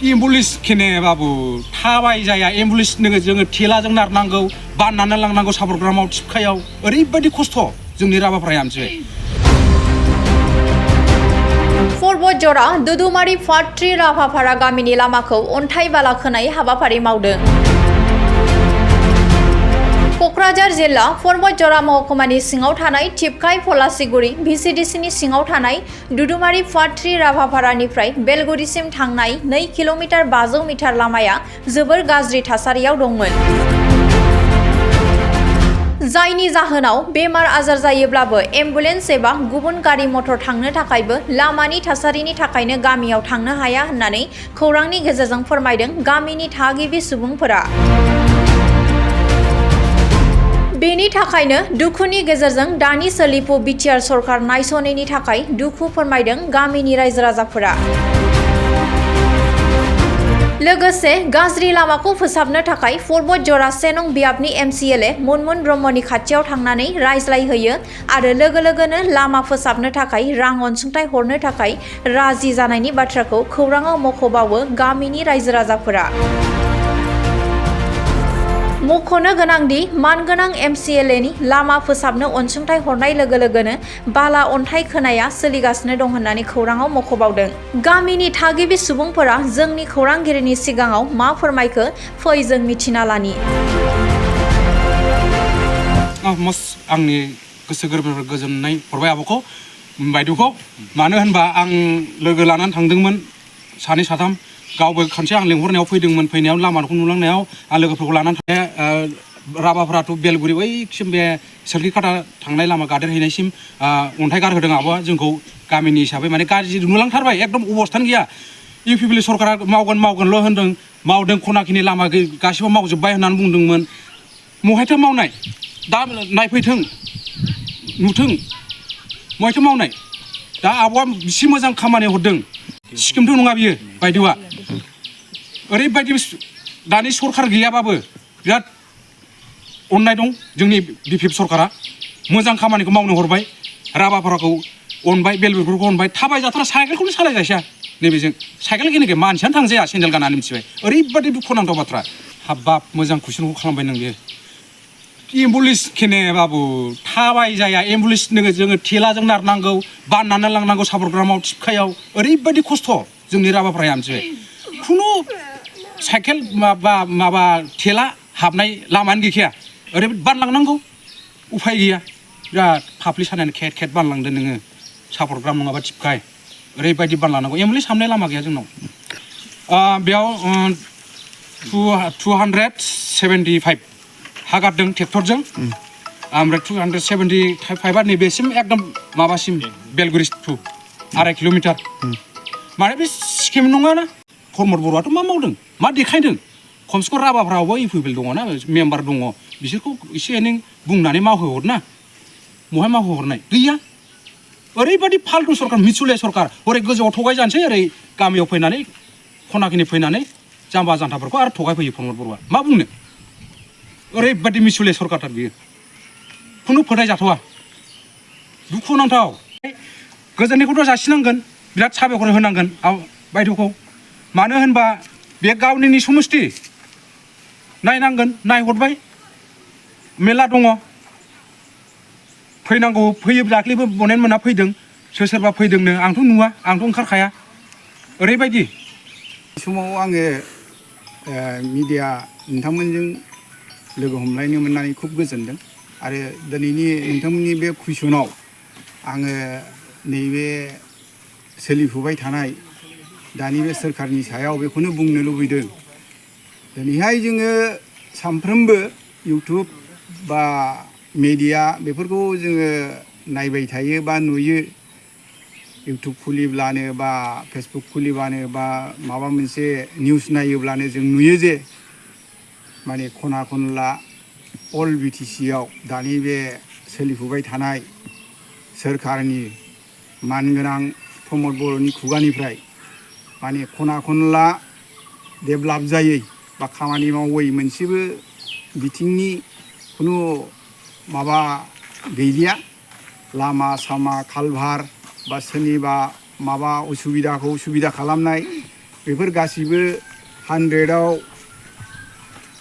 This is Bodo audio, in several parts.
एम्बुलेन्स खेने बाबु थाबाय जाया एम्बुलेन्स नोङो जोङो थेलाजों नारनांगौ बाननानै लांनांगौ साबरग्रामाव थिपखायाव ओरैबायदि खस्थ' जोंनि राभाफ्राया मोनसे बतझरा दुदुमारी फाट 3 राभापारा गामिनि लामाखौ अन्थाइ बाला खोनाय हाबाफारि मावदों। क'क्राझार जिल्ला बतझरा महकुमानि सिङाव थानाय थिपखाय पलासिगुरि भिसिडिसिनि सिङाव थानाय दुदुमारी फाट 3 राभापारानिफ्राय बेलगुरिसिम थांनाय 2 किल'मिटार 500 मिटार लामाया जोबोर गाज्रि थासारियाव दंमोन। जायनि जाहोनाव बेमार आजार जायोब्लाबो एम्बुलेन्स एबा गुबुन गारि मटर थांनो थाखायबो लामानि थासारिनि थाखायनो गामियाव थांनो हाया होननानै खौरांनि गेजेरजों फोरमायदों गामिनि थागिबि सुबुंफोरा। बेनि थाखायनो दुखुनि गेजेरजों दानि सोलिफु बिटिआर सरकार नायस'नैनि थाखाय दुखु फोरमायदों गामिनि रायजो राजाफोरा। लोगोसे गाज्रि लामाखौ फोसाबनो थाखाय बतझरा 1 नं बियाबनि MCLA मुनमुन ब्रह्मनि खाथियाव थांनानै रायज्लायहैयो आरो लोगोनो लामा फोसाबनो थाखाय रां अनसुंथाइ हरनो थाखाय राजि जानायनि बाथ्राखौ खौराङाव मख'बावो गामिनि रायजो राजाफोरा। मख'नो गोनांदि मानगोनां MCLAनि लामा फोसाबनो अनसुंथाइ हरनाय लोगोनो बाला अन्थाइ खोनाया सोलिगासिनो दं होननानै खौराङाव मख'बावदों। गामिनि थागिबि सुबुंफोरा जोंनि खौरांगिरिनि सिगाङाव मा फोरमायखो फै जों मिथिना लानि। आंनि गोसो गोरबोनिफ्राय गोजोननाय हरबाय आब'खौ बायद'खौ मानो होनबा आं लोगो लानानै थांदोंमोन 2 3 गावबो खनसे आं लेंहरनायाव फैदोंमोन फैनायाव लामाखौ नुलांनायाव आं लोगोफोरखौ लानानै थांनाया राभाफोराथ' बेलगुरि बैसिम बे सोरखिखाटा थांनाय लामा गादेरहैनायसिम अन्थाइ गारहोदों आब'आ जोंखौ गामिनि हिसाबै माने गाज्रि नुलांथारबाय एकदम अबस्थान गैया। UPPL सरकारा मावगोनल' होनदों मावदों खनाखिनि लामा गासिबो मावजोब्बाय होननानै बुंदोंमोन महायथो मावनाय दा नायफैथों नुथों महायथो मावनाय दा आब'आ बिसि मोजां खामानि हरदों सिकिमथ' नङा बियो बायद'आ ओरैबायदि दानि सरकार गैयाबाबो बिराद अननाय दं जोंनि बिपिएफ सरकारा मोजां खामानिखौ मावनो हरबाय राभापाराखौ अनबाय बेलगुरिफोरखौ अनबाय थाबाय जाथारा साइकेलखौनो सालायजायसै नैबेजों साइकेल गेनेगे मानसियानो थांजाया सेन्देल गाननानै मिथिबाय ओरैबायदि दुखुनांथाव बाथ्रा हाबाब मोजां कुइसनखौ खालामबाय नों बेयो एम्बुलेन्स खेने बाबु थाबाय जाया एम्बुलेन्स नोङो जोङो थेलाजों नारनांगौ बाननानै लांनांगौ साबरग्रामाव थिपखायाव ओरैबायदि खस्थ' जोंनि राभाफ्राया मिथिबाय खुनु साइकेल माबा थेला हाबनाय लामायानो गैखाया ओरैबायदि बानलांनांगौ उफाय गैया बिराद फाफ्लि सानायानो खेट बानलांदों नोङो साबरग्राम नङाबा थिपखाय ओरैबायदि बानलांनांगौ एम्बुलेन्स हाबनाय लामा गैया जोंनाव बेयाव 275 हागारदों ट्रेक्टरजों ओमफ्राय 275 नैबेसिम एकदम माबासिम बेलगुरि 2.5 किल'मिटार माने बे स्किम नङाना प्रमद बर'आथ' मा मावदों मा देखायदों खमसे खम राभाफ्रावबो UPPL दङना मेम्बार दङ बिसोरखौ एसे एनै बुंनानै मावहोहरना बहाय मावहोहरनाय गैया ओरैबायदि फाल्तु सरकार मिसुले सरकार ओरै गोजौआव थगायजानोसै ओरै गामियाव फैनानै खनाखिनि फैनानै जाम्बा जान्थाफोरखौ आरो थगायफैयो प्रमद बर'आ मा बुंनो ओरैबायदि मिसुले सरकारथार बियो खुनु फोथायजाथावा दुखुनांथाव गोजोननायखौथ' जासिनांगोन बिराद साबायखर होनांगोन बायद'खौ मानो होनबा बे गावनिनो समस्ति नायनांगोन नायहरबाय मेला दङ फैनांगौ फैयो दाख्लैबो बनेन मोना फैदों सोरबा फैदोंनो आंथ' नुवा आंथ' ओंखारखाया ओरैबायदि समाव आङो मिडिया नोंथांमोनजों लोगो हमलायनो मोननानै खुब गोजोनदों आरो दिनैनि नोंथांमोननि बे कुइसनाव आङो नैबे सोलिफुबाय थानाय दानि बे सोरखारनि सायाव बेखौनो बुंनो लुबैदों दिनैहाय जोङो सानफ्रोमबो इउटुब बा मिडिया बेफोरखौ जोङो नायबाय थायो बा नुयो इउटुब खुलिब्लानो बा फेसबुक खुलिब्लानो बा माबा मोनसे निउस नायोब्लानो जों नुयो जे माने खना खनला अल BTCआव दानि बे सोलिफुबाय थानाय सोरखारनि मानगोनां प्रमद बर'नि खुगानिफ्राय माने खना खनला डेभेलप जायै बा खामानि मावै मोनसेबो बिथिंनि खुनु माबा गैलिया लामा सामा कालभार बा सोरनिबा माबा उसुबिदाखौ सुबिदा खालामनाय बेफोर गासिबो 100आव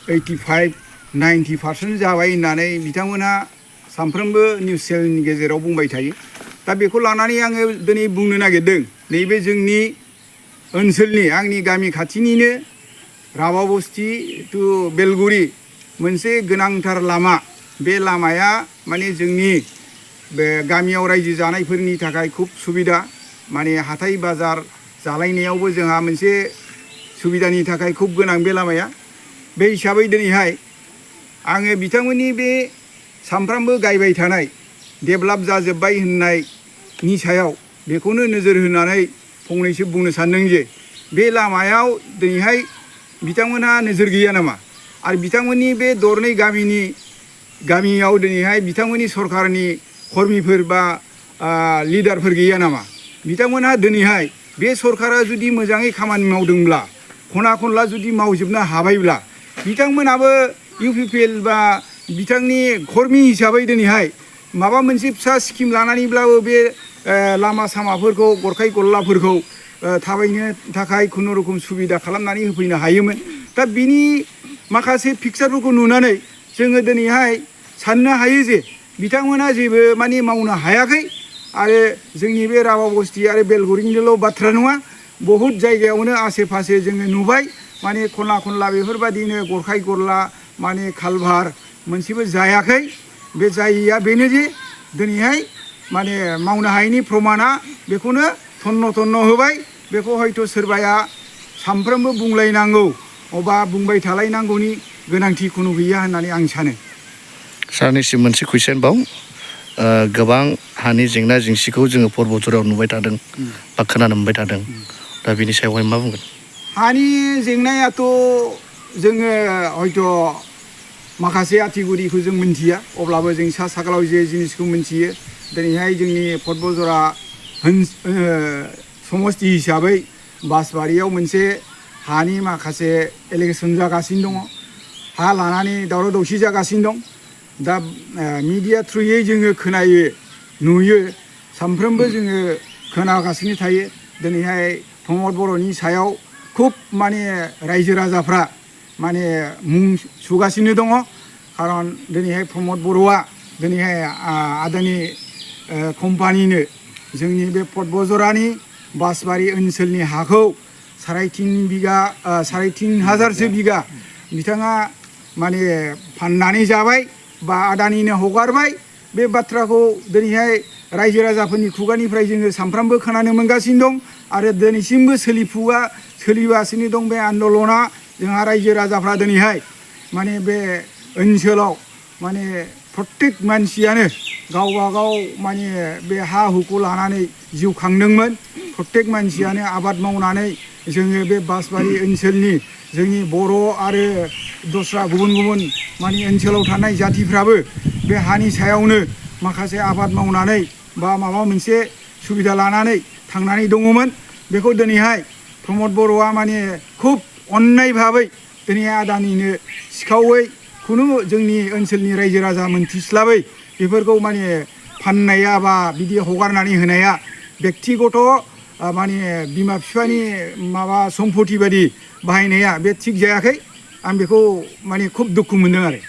85-90% जाबाय होननानै बिथांमोनहा सानफ्रोमबो निउस चेनेलनि गेजेराव बुंबाय थायो। दा बेखौ लानानै आङो दिनै बुंनो नागिरदों नैबे जोंनि ओनसोलनि आंनि गामि खाथिनिनो राभा बस्ति टु बेलगुरि मोनसे गोनांथार लामा। बे लामाया माने जोंनि बे गामियाव रायजो जानायफोरनि थाखाय खुब सुबिदा, माने हाथाय बाजार जालायनायावबो जोंहा मोनसे सुबिदानि थाखाय खुब गोनां बे लामाया। बे हिसाबै दिनैहाय आङो बिथांमोननि बे सानफ्रामबो गायबाय थानाय डेभेलप जाजोब्बाय होननायनि सायाव बेखौनो नोजोर होनानै फंनैसो बुंनो सानदों जे बे लामायाव दिनैहाय बिथांमोनहा नोजोर गैया नामा, आरो बिथांमोननि बे दरनै गामियाव दिनैहाय बिथांमोननि सरकारनि कर्मिफोर बा लिडारफोर गैया नामा। बिथांमोनहा दिनैहाय बे सरकारा जुदि मोजाङै खामानि मावदोंब्ला, खना खनला जुदि मावजोबनो हाबायब्ला, बिथांमोनाबो UPPL बा बिथांनि कर्मि हिसाबै दिनैहाय माबा मोनसे फिसा स्किम लानानैब्लाबो बे लामा सामाफोरखौ गरखाय गल्लाफोरखौ थाबायनो थाखाय खुनुरुखुम सुबिदा खालामनानै होफैनो हायोमोन। दा बिनि माखासे पिक्सारफोरखौ नुनानै जोङो दिनैहाय साननो हायो जे बिथांमोना जेबो माने मावनो हायाखै। आरो जोंनि बे राभा बस्ति आरो बेलगुरिनिल' बाथ्रा नङा, बहुद जायगायावनो आसे फासे जोङो नुबाय माने खना खनला बेफोरबायदिनो गरखाय गरला माने कालभार मोनसेबो जायाखै। बे जायैया बेनो जे दिनैहाय माने मावनो हायैनि प्रमाना बेखौनो थन्न होबाय। बेखौ हयथ' सोरबाया सानफ्रोमबो बुंलायनांगौ अबा बुंबाय थालायनांगौनि गोनांथि खुनु गैया होननानै आं सानो। सारनिसिम मोनसे कुइसन बाव, गोबां हानि जेंना जेंसिखौ जोङो परबतझराव नुबाय थादों बा खोनानो मोनबाय थादों। दा बिनि सायावहाय मा बुंगोन? हानि जेंनायाथ' जोङो हयथ' माखासे आथिगुरिखौ जों मिन्थिया, अब्लाबो जों सा सागालाव जे जिनिसखौ मिन्थियो। दिनैहाय जोंनि परबतझरा समस्ति हिसाबै बासबारियाव मोनसे हानि माखासे एलिगेसन जागासिनो दङ, हा लानानै दावराव दावसि जागासिनो दं। दा मिडिया थ्रुयै जोङो खोनायो नुयो, सानफ्रोमबो जोङो खोनागासिनो थायो। दिनैहाय प्रमद बर'नि सायाव खुब माने रायजो राजाफ्रा माने मुं सुगासिनो दङ। खारन दिनैहाय प्रमद बर'आ दिनैहाय आदानि कम्पानिनो जोंनि बे परबतझरानि बासबारि ओनसोलनि हाखौ 3.5 बिगा बिथाङा माने फाननानै जाबाय बा आदानिनो हगारबाय। बे बाथ्राखौ दिनैहाय रायजो राजाफोरनि खुगानिफ्राय जोङो सानफ्रामबो खोनानो मोनगासिनो दं, आरो दिनैसिमबो सोलिगासिनो दं बे आन्दलना। जोंहा रायजो राजाफ्रा दिनैहाय माने बे ओनसोलाव माने प्रत्येक मानसियानो गावबा गाव माने बे हा हुखौ लानानै जिउ खांदोंमोन। प्रत्येक मानसियानो आबाद मावनानै जोङो बे बासबारि ओनसोलनि जोंनि बर' आरो दस्रा गुबुन माने ओनसोलाव थानाय जातिफ्राबो बे हानि सायावनो माखासे आबाद मावनानै बा माबा मोनसे सुबिदा लानानै थांनानै दङमोन। बेखौ दिनैहाय प्रमद बर'आ माने खुब अन्नाय भाबै दिनैहाय आदानिनो सिखावै खुनु जोंनि ओनसोलनि रायजो राजा मोनथिस्लाबै बेफोरखौ माने फाननाया बा बिदि हगारनानै होनाया बेक्तिगत माने बिमा बिफानि माबा सम्पति बायदि बाहायनाया बे थिग जायाखै। आं बेखौ माने खुब दुखु मोनदों आरो।